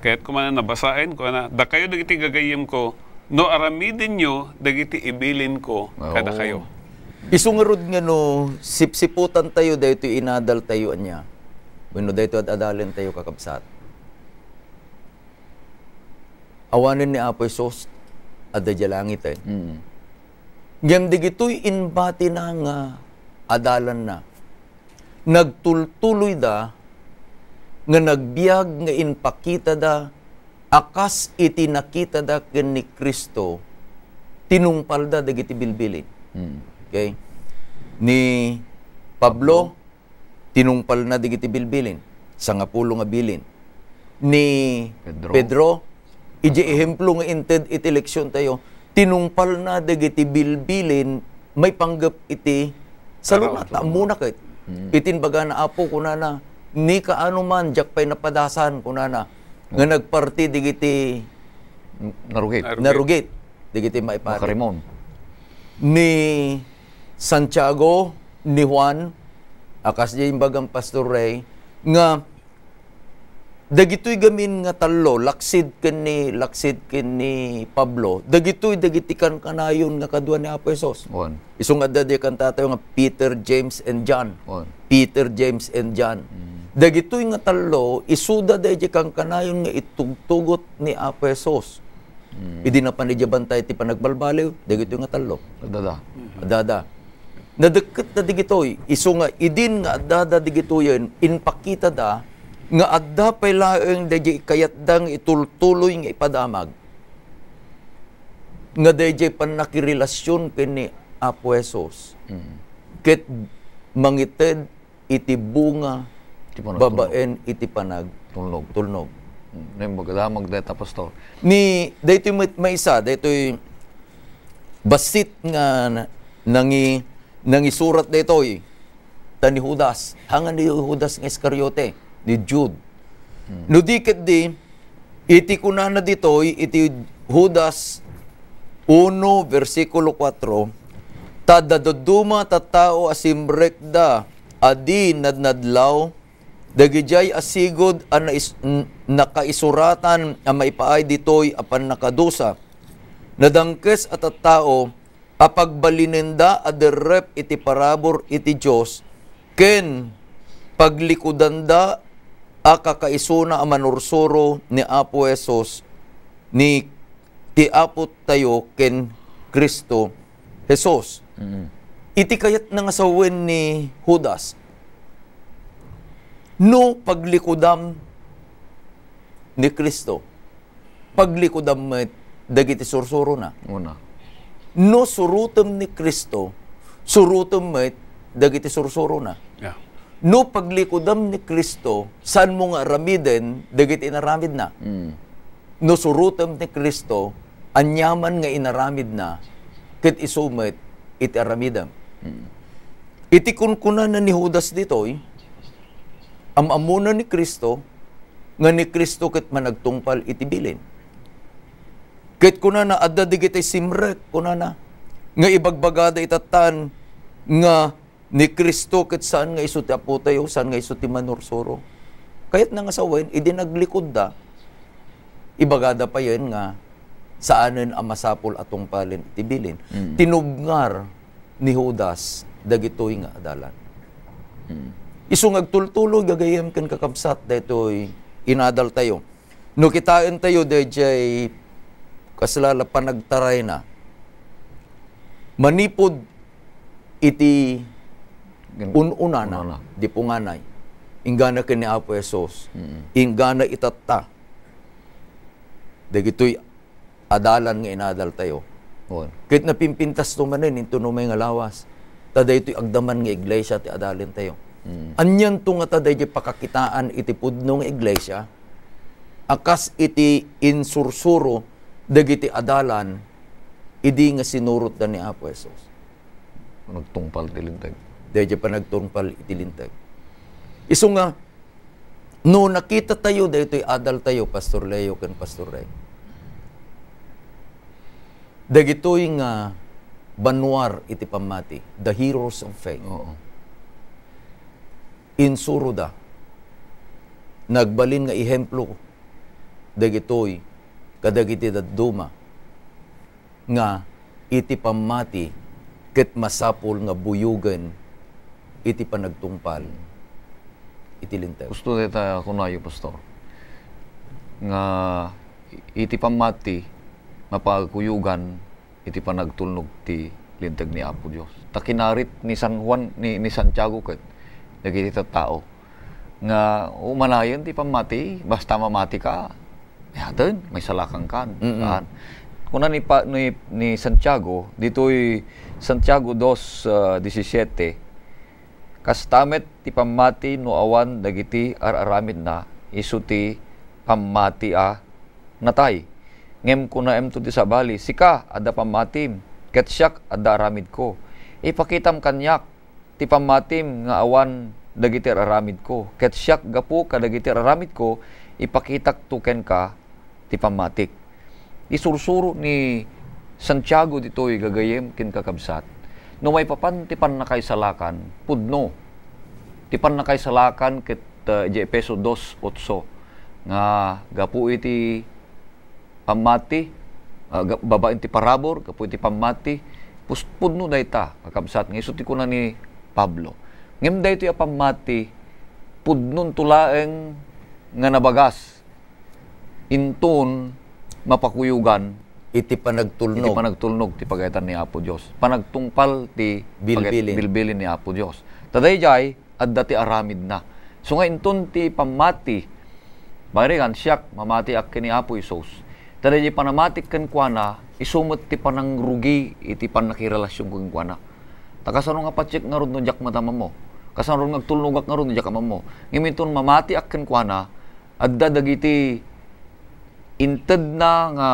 Kayat ko man a basaen, kunana, "Dakayo dagiti gagayyemko, no aramidenyo dagiti ibilinko kadakayo." Isu ngarud nga no sipsiputantayo daytoy inadaltayo, ania? Wenno daytoy ad-adalentayo, kakabsat. Awanen ni Apo Jesus, adda diay langiten. Mm. Ngem digitoy inbatina nga adalanna, nagtultuloyda nga nagbiag nga impakitada a kas iti nakitada ken ni Cristo, tinungpalda dagiti bilbilin. Mm. Okay? Ni Pablo, tinungpalna dagiti bilbilin. Sangapulo nga bilin. Ni Pedro. Pedro, idiay ehemplo nga inted iti leksiontayo, tinungpalna dagiti bilbilin maipanggep iti saluna. Araw. Ta ammona ket. Mm. Iti inbagana, Apo, kunana, "Ni kaano man, diak pay napadasan," kunana, nga nagparti dagiti Narugit. Narugit. narugit, dagiti maiparit. Makarimon. Ni Santiago, ni Juan, a kas diay imbagan, Pastor Ray, nga dagitoy gamin nga tallo, laksid ken ni, laksid ken ni Pablo, dagitoy dagiti kankanayon nga kadua ni Apo Jesus. Wen. Isu nga adda diay kantatayo nga Peter, James, and John. Wen. Peter, James, and John. Mm. Dagitoy nga tallo, isuda daydiay kankanayon nga itugtugot ni Apo Jesus. Mm. Idi napan idiay bantay ti panagbalbaliw, dagitoy nga tallo. Adada. Adada. Nadekket da digitoy, isu nga idin nga addada digitoyen, inpakitada nga adda pay laeng daydiay kayatda nga itultuloy nga ipadamag. Nga daydiay pannakirelasion ken ni Apo Jesus. Mm. Ket mangited iti bunga Ti panagtulnog. Babaen iti panag Tulnog. tulnog. Naimbag damag dayta, Pastor. Ni daytoy met maysa, daytoy bassit nga na- nangi nangisurat daytoy ta ni Judas. Hangan ni Judas nga Iscariote, ni Jude. No di ketdi, iti kunana ditoy, iti Judas uno, bersikulo kuatro, "Ta dadduma tattao a simrekda a di nadnadlaw, dagidiay a sigud a nais- n- nakaisuratan a maipaay ditoy a pannakadusa. Nadangkes a tattao a pagbalinenda a derrep iti parabur iti Dios, ken paglikudanda a kakaisuna a manursuro ni Apo Jesus, ni ti Apo tayo ken Cristo Jesus." Mm. Iti kayatna nga sawen ni Judas, no paglikudam ni Cristo, paglikudam met dagiti sursurona. Una. No surotem ni Cristo, surotem met dagiti sursurona. Yeah. No paglikudam ni Cristo, saanmo nga aramiden dagiti inaramidna. Mm. No surotem ni Cristo, aniaman nga inaramidna, ket isu met iti aramidem. Mm. Iti kunkunana ni Judas ditoy, am-ammona ni Cristo, nga ni Cristo ket managtungpal iti bilin. Ket kunana, adda dagiti simrek, kunana, nga ibagbagada itattan nga ni Cristo ket saan nga isu ti Apo tayo, saan nga isu ti manursuro. Kayatna nga sawen, idi naglikudda, ibagada payen nga saanen a masapul a tungpalen iti bilin. Mm. Tinubngar ni Judas dagitoy nga adalan. Mm. Isu nga agtultuloy, gagayyem ken kakabsat, daytoy inadal tayo. No kitaen tayo dayjay kasla la panagtarayna, manipud iti Gan- un-unana, unana. Di punganay, inggana ken ni Apo Jesus, Mm. inggana itatta dagitoy adalan nga inadal tayo. Wen. Ket napimpintas to manen into numay nga lawas. Ta daytoy agdaman nga iglesia ti adalen tayo. Mm. Anian to nga ta dayjay pakakitaan iti pudno nga iglesia, a kas iti insursuro dagiti adalan idi nga sinurotda ni Apo Jesus. Nagtungpal ti linteg. Dayjay panagtungpal iti linteg. Isu nga, no nakita tayo, daytoy adal tayo, Pastor Leo ken Pastor Ray. Dagitoy nga banwar iti pammati, the heroes of faith. Oo. Insuroda. Nagbalin nga ehemplo dagitoy kadagiti dadduma nga iti pammati ket masapul nga buyogen iti panagtungpal iti Linteg. Gusto dayta kunayo, Pastor, nga iti pammati, mapakuyogan iti panagtulnog ti Linteg ni Apo Dios. Ta kinarit ni San Juan, ni, ni Santiago ket dagiti tattao nga umanayen ti pammati, basta mamatika, yaten, maisalakankan. Mm-mm. Saan? Kuna ni pa-, ni, ni Santiago, ditoy Santiago dos, ah, disisiete, "Kasta met ti pammati no awan dagiti ar-aramidna, isu ti pammati a natay." Ngem kunaemto ti sabali, "Sika, adda pammatim, ket siak, adda aramidko. Ipakitam kaniak ti pammatim nga awan dagiti ar-aramidko, ket siak, gapu kadagiti ar-aramidko, ipakitakto kenka ti pammatik." Isursuro ni Santiago ditoy, gagayyem ken kakabsat, no maipapan ti pannakaisalakan, pudno ti pannakaisalakan ket, uh, idiay Efeso dos otso, nga gapu iti pammati, ah, ga-, babaen ti parabur, gapu iti pammati, pus-, pudno dayta, kakabsat, nga isu ti kuna ni Pablo. Ngem daytoy a pammati, pudnonto laeng nga nabagas, inton mapakuyogan iti panagtulnog, iti panagtulnog ti pagayatan ni Apo Dios. Panagtungpal ti pagayat-, bilbilin, bilbilin ni Apo Dios. Ta daydiay, adda ti aramidna. So nga inton ti pammati, bayrayan, siak, mamatiak ken ni Apo Jesus. Ta daydiay panamatik kenkuana, isu met ti panangrugi iti pannakirelasionko kenkuana. Ta kasano nga patiek ngarud no diak met ammo? Kasano nga agtulnogak ngarud no diak ammo? Ngem inton mamatiak kenkuana, adda dagiti intedna nga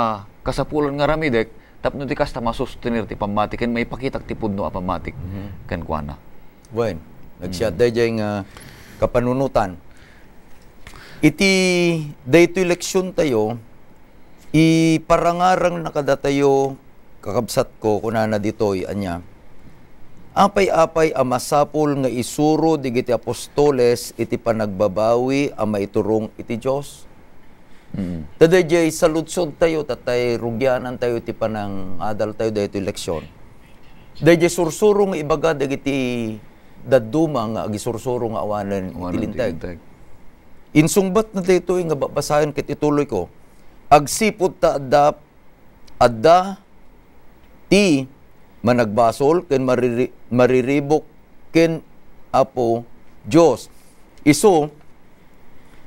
kasapulan nga aramidek, tapno ti kasta masustenir ti pammati ken maipakitak ti pudno a pammatik Mhm. kenkuana. Wen, nagsiat Mm. daydiay nga kapanunotan. Iti daytoy leksiontayo, iparangarangna kadatayo, kakabsatko, kunana ditoy, ania, apay-apay a masapul nga isuro dagiti apostoles iti panagbabawi a maiturong iti Dios? Mm. Ta daydiay saludsodtayo, ta tay rugianantayo ti panangadaltayo daytoy leksion. Daydiay sursuro nga ibaga dagiti dadduma nga agisursuro nga awanen iti Awanen ti linteg. linteg. Insungbatna daytoy nga babasaen ket ituloyko. Agsipud ta adda, adda ti managbasol ken mariri-, mariribuk ken Apo Dios. Isu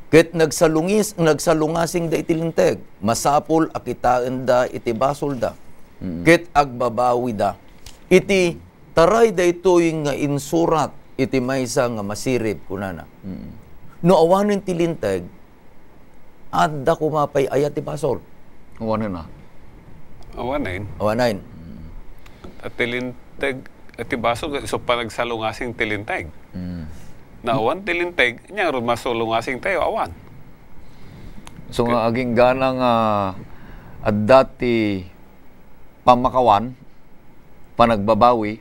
ket nagsalungis-, nagsalungasingda iti linteg. Masapul a kitaenda iti basolda. Mm. Ket agbabawida. Iti taray daytoy nga insurat iti maysa nga masirib, kunana. Mm. No awanen ti linteg, adda koma pay aya ti basol? Awanen a. Awanen. Awanen. Mm. At ti linteg, at ti basol, isu panagsalungasing ti linteg. Mm. No awan ti linteg, ania ngarud masalungasingtayo? Awan. So nga agingga nga adda ti pammakawan, panagbabawi,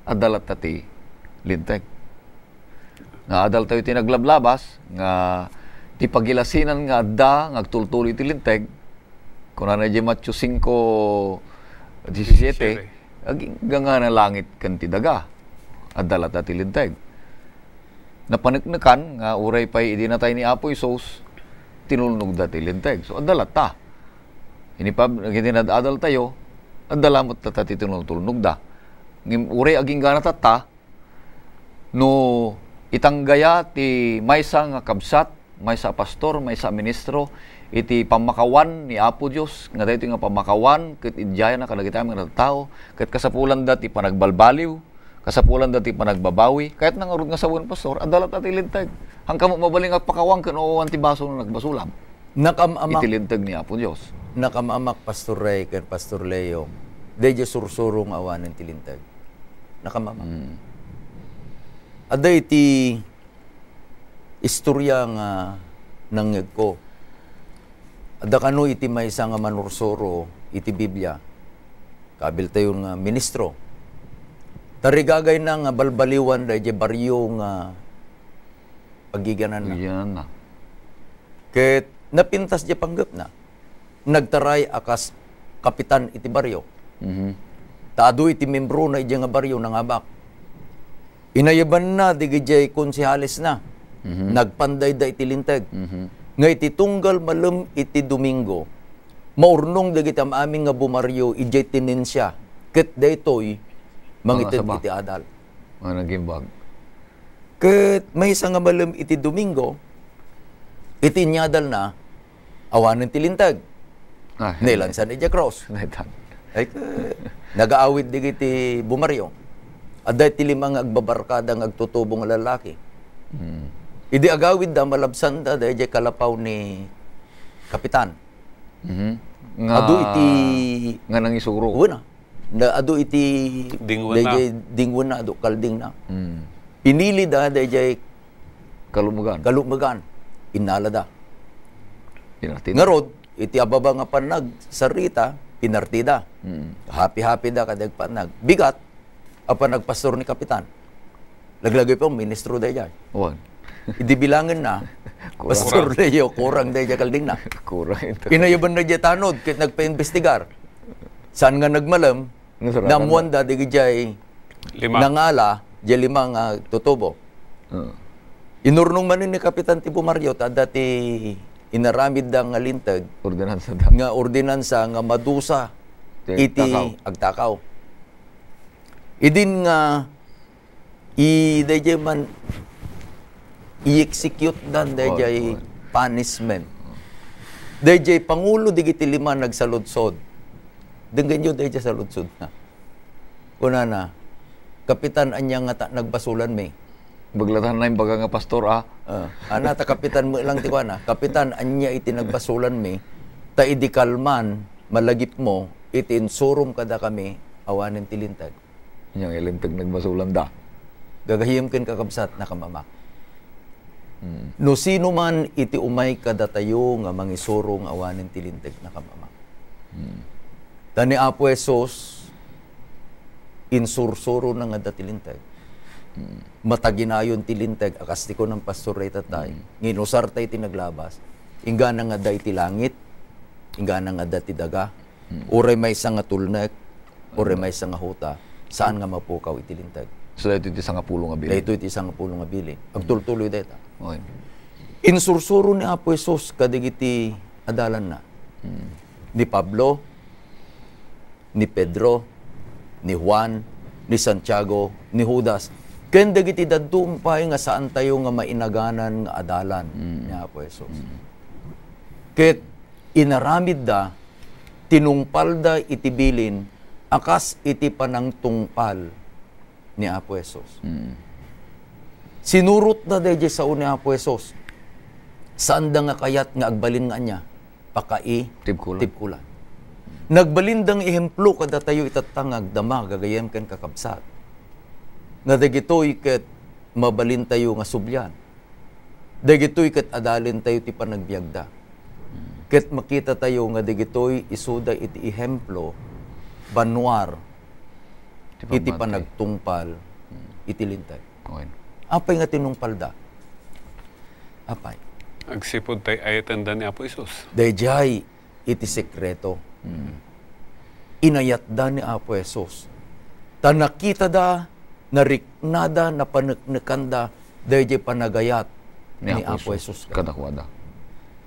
adda latta ti linteg. Nga adaltayo ti naglablabas, nga ti pagilasinan nga adda, nga agtultuloy ti linteg, kunana idiay Mateo cinco diecisiete, Diecisiete. Agingga nga langit ken ti daga, adda latta ti linteg. Napaneknekan nga uray pay idi natay ni Apo Jesus, tinulnogda ti linteg. So, adda latta. Ini pa, iti nad-adaltayo, adda lamet latta ti tinultulnogda. Ngem uray agingga tatta, no itanggaya ti maysa nga kabsat, maysa a pastor, maysa a ministro, iti pammakawan ni Apo Dios, nga daytoy nga pammakawan ket idiayna kadagiti amin a tattao, ket kasapulanda ti panagbalbaliw, kasapulanda ti panagbabawi. Kayatna ngarud nga sawen, Pastor, adda latta ti linteg. Haanka met mabalin nga agpakawan ken awan ti basol nga nagbasolam. Nakam-amak. Iti linteg ni Apo Dios. Nakam-amak, Pastor Ray ken Pastor Leo. Daydiay sursuro nga awanen ti linteg. Nakam-amak. Mm. Adda iti istorya nga nangngegko. Adda kano iti maysa nga manursuro iti Biblia. kabiltayo nga ministro. Tarigagayna nga balbaliwan dayjay barrio nga agigiananna. Agigiananna. Ket napintas diay panggepna. Nagtaray a kas kapitan iti barrio. Mhm. Ta adu iti miembrona idiay nga barrio nangabak. Inayabanna dagidiay konsehalesna. Mhm. Nagpandayda iti linteg. Mhm. Nga iti tunggal malem iti Domingo, maurnong dagiti am-amin nga bumario idiay tenensia, ket daytoy mangited Pangasaba. iti adal. Nga nagimbag. Ket maysa nga malem iti Domingo, iti inyadalna, awanen ti linteg. Ah, Nilansan idiay krus. Naitan. Ay, ke-, nagaawid dagiti bumario. Adda iti lima nga agbabarkada nga agtutubo nga lalaki. Hmm. Idi agawidda, malabsanda daydiay kalapaw ni Kapitan. Mhm. Nga, Adu iti nga nangisuro. Una. Na, adu iti Dingwen na. daydiay dingwen na, adu kalding na. Hmm. Pinilida daydiay Kalumegan. kalumegan. Innalada. Pinartida. Ngarud, iti ababa nga panagsarita, pinartida. Mm. Happy-happy da kada agpannag. Bigat, a panagpastor ni Kapitan. Laglagipem, ministro daydiay. Wan. Idi bilangenna, Kurang. Pastor Leo, kurang daydiay kaldingna. Kurang ito. Inayabanna diay tanod, ket nagpaimbestigar. Saan nga nagmalem, Nasarakan. naammoanda dagijay Lima. nangala, diay lima nga tutubo. Oo. Inurnong manen ni Kapitan ti bumario, ta adda ti inaramidda nga linteg, Ordinansa da. nga ordinansa nga madusa Ti iti agtakaw. agtakaw. Idin nga, i-, dayjay man, i-execute dan dayjay Oy, oy. punishment. Dayjay pangulo digiti lima nagsaludsod. Denggenyo dayjay saludsod na. Kunana, "Kapitan, ania ngata nagbasolanmi?" Baglatan na imbaga nga pastor, ah. Ah, ana ta kapitan met lang ti kuana. "Kapitan, ania iti nagbasolanmi? Ta idi kalman, malagipmo, iti insurom kadakami, awanen ti linteg." Ania nga linteg nagbasolanda? Gagayyem ken kakabsat, nakamaamak. Mm. No sino man iti umay kadatayo nga mangisuro nga awanen ti linteg, nakamaamak. Mm. Ta ni Apo Jesus, insursurona nga adda ti linteg. Mm. Mataginayon ti linteg, a kas ti kunan Pastor Ray tatay, Mm. nga inusarta iti naglabas, inggana nga adda iti langit, inggana nga adda ti daga, Mm. uray maysa nga tulnek, uray Mm. maysa nga huta, saan nga mapukaw iti linteg. So, daytoy ti sangapulo nga bilin. Daytoy ti sangapulo nga bilin. Mm. Agtultuloy dayta. Okay. Insursuro ni Apo Jesus kadagiti adalanna. Mm. Ni Pablo, ni Pedro, ni Juan, ni Santiago, ni Judas, ken dagiti dadduma pay nga saantayo nga mainaganan nga adalan Mm. ni Apo Jesus. Mm. Ket inaramidda, tinungpalda iti bilin a kas iti panangtungpal ni Apo Jesus. Mm. Sinurotda dayjay sao ni Apo Jesus. Saanda nga kayat nga agbalin nga ania? Pakai-, Tibkulan. tibkulan. Nagbalinda nga ehemplo kadatayo itatta nga agdama, gagayyem ken kakabsat. Nga dagitoy ket mabalintayo nga sublian. Dagitoy ket adalintayo ti panagbiagda. Ket makitatayo nga dagitoy isuda iti ehemplo, banua, Ti iti pagbati. panagtungpal Hmm. iti linteg. Okay. Apay nga tinungpalda? Apay? Agsipud tay ayatenda ni Apo Jesus. Dayjay iti sekreto. Hmm. Inayatda ni Apo Jesus. Ta nakitada, nariknada, napaneknekanda dayjay panagayat Ni ni Apo Apo Jesus. Jesus kadakuada.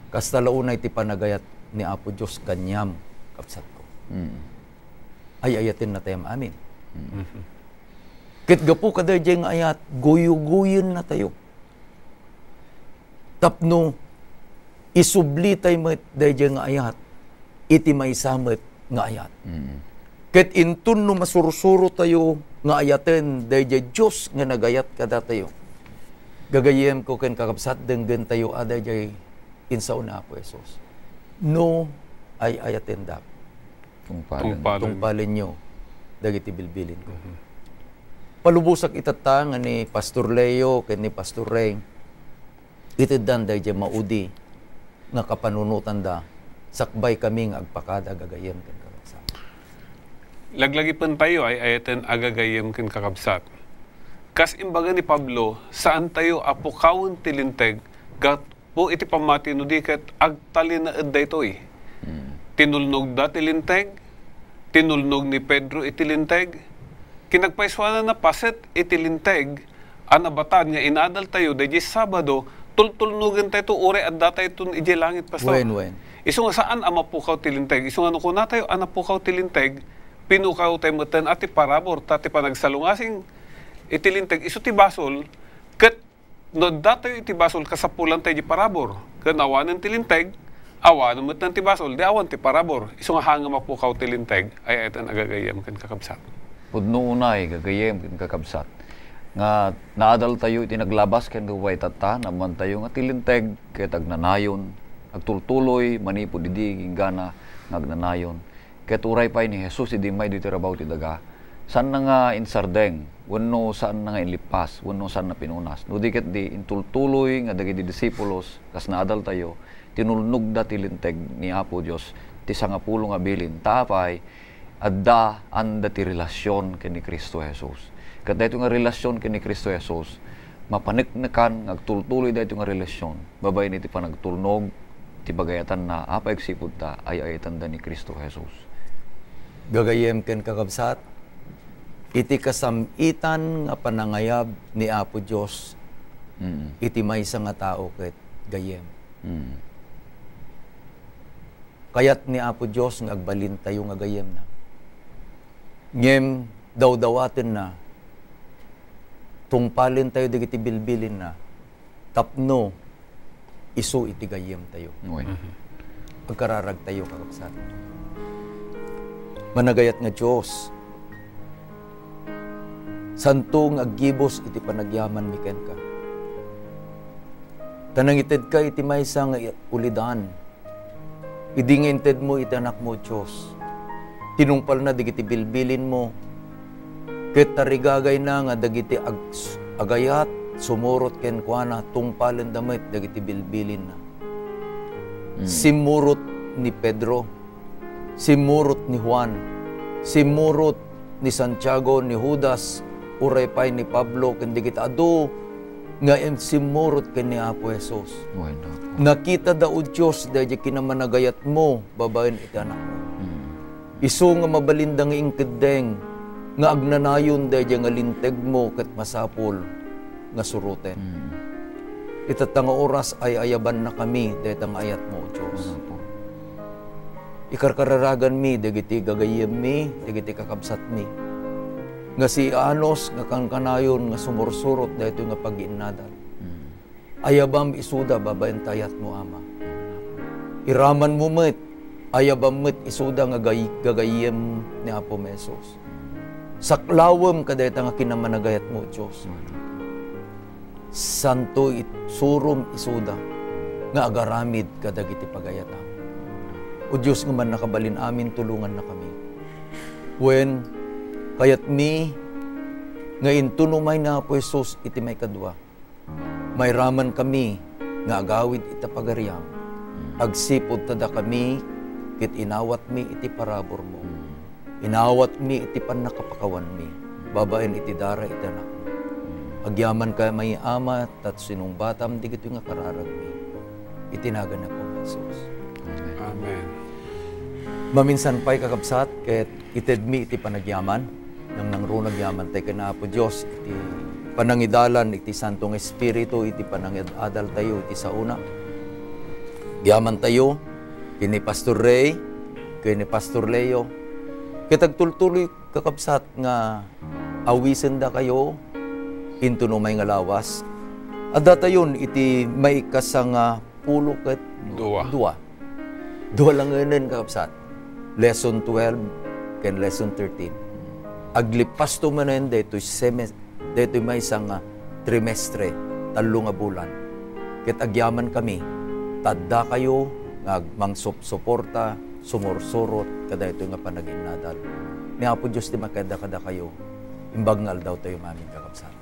Kasta la unay ti panagayat ni Apo Dios kaniam, kabsatko. Hmm. Ay-ayatenna tayo amin. Hmm. Mhm. Ket gapu kadayjay nga ayat, guyuguyenna tayo. Tapno isubli tay met dayjay nga ayat iti maysa met nga ayat. Mm. Ket inton no masursuro tayo nga ayaten dayjay Dios nga nagayat kadatayo, gagayyemko ken kakabsat, denggen tayo a dayjay insao ni Apo Jesus. No ay-ayatendak, Tungpalen. Tungpalen. tungpalenyo dagiti bilbilinko. Mhm. Palubosak itatta nga ni Pastor Leo ken ni Pastor Ray, iteddan dayjay maudi nga kapanunotanda, sakbay kami nga agpakada gagayyem ken kakabsat. Laglagipentayo, ay-ayaten a gagayyem ken kakabsat. Kas imbaga ni Pablo, saantayo a pukawen ti Linteg gapu iti pammati no di ket agtalinaed daytoy. Mm. Tinulnogda ti Linteg, tinulnog ni Pedro iti Linteg, kinagpaysuananna paset iti Linteg a nabatan nga inadaltayo daydiay Sabado, tultulnogentayo uray addatayton idiay langit, Pastor. Wen, wen. Isu nga saan a mapukaw ti Linteg. Isu nga no kunatayo a napukaw ti Linteg, pinukawtayo metten a ti parabur, ta ti panagsalungasing iti Linteg, isu ti basol, ket no addatayo iti basol, kasapulantayo di parabur. Ket no awanen ti Linteg, awanen metten ti basol, di awan ti parabur. Isu nga saan nga mapukaw ti Linteg, ay-ayaten a gagayyem ken kakabsat. Pudno unay, gagayyem ken kakabsat, nga naadaltayo iti naglabas ken gabay tatta, naammoantayo nga ti Linteg ket agnanayon, agtultuloy manipud idi inggana nga agnanayon. Ket uray pay ni Jesus idi immay ditoy rabaw ti daga, saanna nga insardeng, wenno saanna nga inlippas, wenno saanna pinunas. No di ket di intultuloy nga dagiti disipulos, kas naadaltayo, tinulnogda ti Linteg ni Apo Dios ti sangapulo nga bilin. Ta apay, adda, anda ti relasion ken ni Cristo Jesus. Ket daytoy nga relasion ken ni Cristo Jesus, mapaneknekan nga agtultuloy daytoy nga relasion babaen iti panagtulnog ti pagayatanna a paagsipud ta ay-ayatanda ni Cristo Jesus. Gagayyem ken kakabsat, iti kasam-itan nga panangayab ni Apo Dios Mm. iti maysa nga tao ket gayyem. Mm. Kayat ni Apo Dios nga agbalintayo nga gayyemna. Ngem dawdawatenna, tungpalentayo dagiti bilbilinna tapno isu iti gayyemtayo. Wen. Mhm. Agkararagtayo, kakabsat. Managayat nga Dios, santo nga aggibus iti panagyamanmi kenka. Ta nangitedka iti maysa nga i-, ulidan. Idi nga intedmo iti Anakmo, Dios, tinungpalna dagiti bilbilinmo, ket tarigagayna nga dagiti ag-, agayat sumurot kenkuana, tungpalenda met dagiti bilbilinna. Mm. Simmurot ni Pedro, simmurot ni Juan, simmurot ni Santiago, ni Judas, uray pay ni Pablo, ken dagiti adu nga imsimmurot ken ni Apo Jesus. Wen, Apo. Nakitada, O Dios, daydiay kinamanagayatmo babaen iti Anakmo. Mm. Isu nga mabalinda nga inkeddeng nga agnanayon daydiay nga lintegmo ket masapul nga suroten. Mm. Itatta nga oras, ay-ayabannakami dayta nga ayatmo, O Dios. Wen, Apo. Ikarkararaganmi dagiti gagayyemmi, dagiti kakabsatmi, nga siaanus nga kankanayon nga sumursurot daytoy nga pagginnadal. Mm. Ayabam isuda babaen ta ayatmo, Ama. Iramanmo met, ayabam met isuda nga gay-, gagayyem ni Apo Jesus. Saklawem kadayta nga kinamanagayatmo, Dios. Santo, isurom isuda nga agaramid kadagiti pagayatam. O Dios nga mannakabalin amin, tulongannakami. Wen, kayatmi nga inton umay ni Apo Jesus iti maikadua, mairamankami nga agawid ita pagariam. Agsipud ta dakami ket inawatmi iti paraburmo. Inawatmi iti pannakapakawanmi babaen iti dara iti Anakmo. Agyaman kami, Ama, ta sinungbatam dagitoy nga kararagmi. Iti nagan ni Apo Jesus. Amen. Amen. Maminsan pay, kakabsat, ket itedmi iti panagyaman, nangnangruna agyaman tayo ken Apo Dios iti panangidalan iti Santo nga Espiritu iti panangid-adaltayo iti saona. Agyamantayo ken ni Pastor Ray, ken ni Pastor Leo, ket agtultuloy, kakabsat, nga awisendakayo inton umay nga lawas. Addatayon iti maikasanga pulo ket dua. Dua. Dua langenen, kakabsat. Lesson twelve ken lesson thirteen. Aglippasto manen daytoy seme-, daytoy maysa nga trimestre, tallo nga bulan. Ket agyamankami, ta addakayo nga agmangsupsuporta, sumursurot kadaytoy nga panaginnadal. Ni Apo Dios ti makayadda kadakayo. Imbag nga aldawtayo mamin, kakabsat.